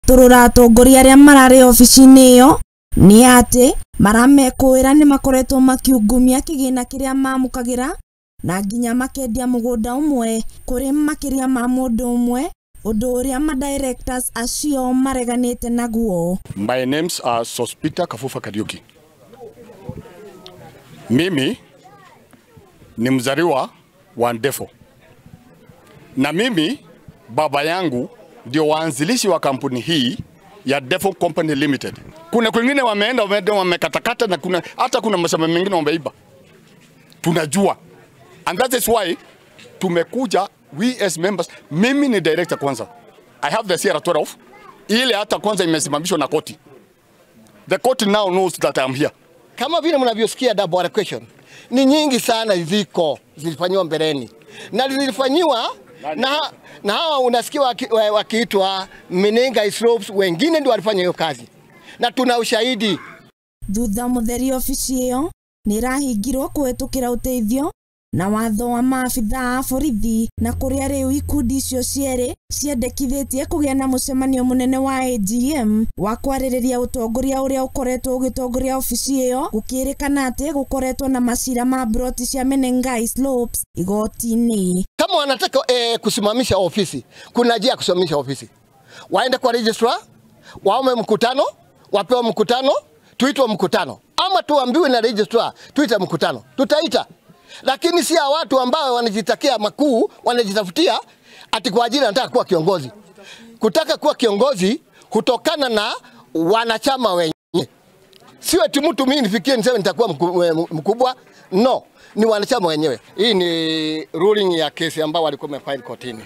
Kũrutũrũra atongoria arĩa mararĩ obici-inĩ ĩyo nĩ atĩ maramekũĩra nĩ makoretwo makiungumia kĩgĩna kĩrĩa mamũkagĩra na nginya makendia mũgũnda ũmwe kũrĩ makĩria ma mũndũ ũmwe, ũndũ ũrĩa madirectors acio mareganĩte naguo. My names are Sospita Kafufa Kariuki. Mimi ni mzaliwa wa Ndefo. Na mimi baba yangu ndio waanzilishi wa kampuni hii ya Defo Company Limited. Kuna kwingine wameenda wamekatakata na kuna hata kuna mashamba mengine wameiba. Tunajua. And that is why tumekuja we as members. Mimi ni director kwanza. I have the CR 12. Ile hata kwanza imesimamishwa na koti. The court now knows that I am here. Kama vile mnavyosikia double allocation ni nyingi sana ziko zilifanywa mbeleni. Na zilifanywa na hawa unasikia wakiitwa Menengai Slopes, wengine ndio walifanya hiyo kazi. Na tuna ushahidi. Thutha mutheri ofici ĩyo nĩrahingirwo kũhetũkĩra ũteithio na watho wa maabithaa a borithi, na kũrĩa rĩu ikundi icio cierĩ ciendekithĩtie kũgĩa na mũcemanio mũnene wa AGM wa kwarĩrĩria ũtongoria ũrĩa ũkoretwo ũgĩtongoria obici ĩyo, gũkĩrĩkana atĩ gũkoretwo na macira ma broti cia Menengai Slopes igoti-inĩ. Kama wanataka kusimamisha ofisi, kuna njia ya kusimamisha ofisi. Waende kwa registrar, waombe mkutano, wapewe mkutano, tuitwe mkutano. Ama tuambiwe na registrar, tuite mkutano. Tutaita. Lakini si watu ambao wanajitakia makuu, wanajitafutia ati kwa ajili anataka kuwa kiongozi. Kutaka kuwa kiongozi kutokana na wanachama wenyewe. Sio ati mtu mimi nifikie niseme nitakuwa mkubwa. No, ni wanachama wenyewe. Hii ni ruling ya kesi ambao walikuwa wamefile kotini.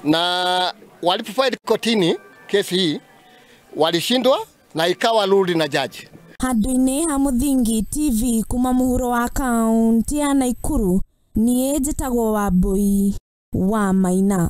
Na walipofile kotini kesi hii walishindwa na ikawa ruled na judge. Handũ-inĩ ha Mũthingi TV kuma mũhuro wa kaunti ya Nakuru, niĩ njĩtagwo Wambui wa Maina.